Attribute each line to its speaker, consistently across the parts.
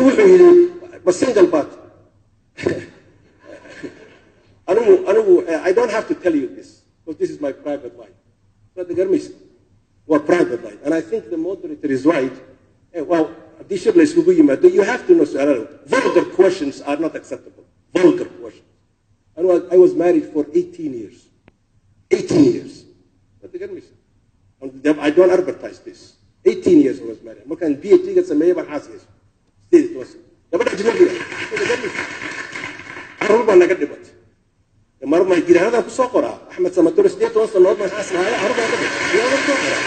Speaker 1: Wuxuu yidhi, "Ma single bat?" Anigu I don't have to tell you this because this is my private life. Waad garmaysa, waa private life, and I think the moderator is right. Well, haddii shir la iskugu yimaado, you have to know su'aalaha. Vulgar questions are not acceptable, vulgar questions. Anigu I was married for 18 years, 18 years. Waad garmaysa, I don't advertise this. 18 years I was married. Markaan PhD-ga sameeyey baan xaas yeeshay, 18 sano. Gabadha ajnabiga, carruur baa naga dhimatay. Mar ma gidaaradan kusoo qoraa, Axmed Samatar, 18 sanood baan xaas lahaay, carruur baa ka dhimatay, gidaaradan kusoo qoraa.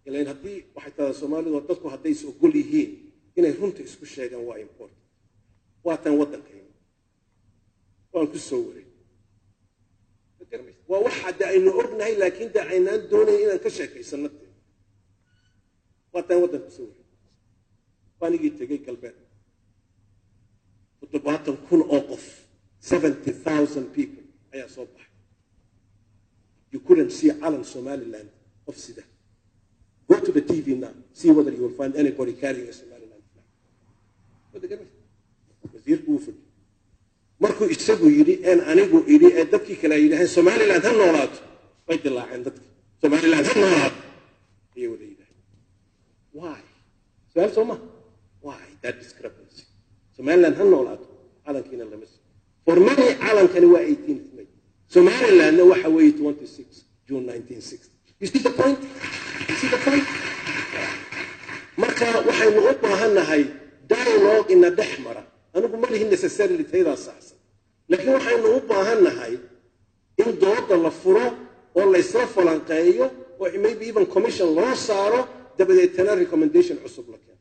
Speaker 1: Ilan haddii waxay tahay Soomaalidu, dadku hadday is ogol yihiin inay runta isku sheegaan waa important. Waa tan waddankayna waan ku soo waray, waa waxa de aynu ognahay, laakiin de aynaan doonayn inaan ka sheekaysano. De waa tan waddanka kusoo waray. Waanigii tegey galbeed, 70,000 oo qof, 70,000 people ayaa soo baxay. You couldn't see calan Somaliland qof sida. Go to the TV now, see whether you will find anybody carrying a Somaliland flag. Wasiirku wuu fadhi markuu isagu yidhi een anigu idhi ee dadkii kale ay yidhaaheen "Somaliland ha noolaato", way dilaaceen dadki. "Somaliland ha noolaato" ayay wada yidhaaheen. Why? Su-aal soo ma? Why that discrepancy? Somaliland ha noolaato, calankiina lama sii. For many, calankani waa 18th May, Somalilandna waxa weeye 26 June 1960. You see the point? You see the point? Marka waxaynu u baahannahay dialogue ina dhex mara. Anigu ma lihin necessarily taydaa saxsan, laakiin waxaynu u baahannahay in dooda la furo oo la isla falanqeeyo oo maybe even commission loo saaro, dabadeetana recommendation cusub la keeno.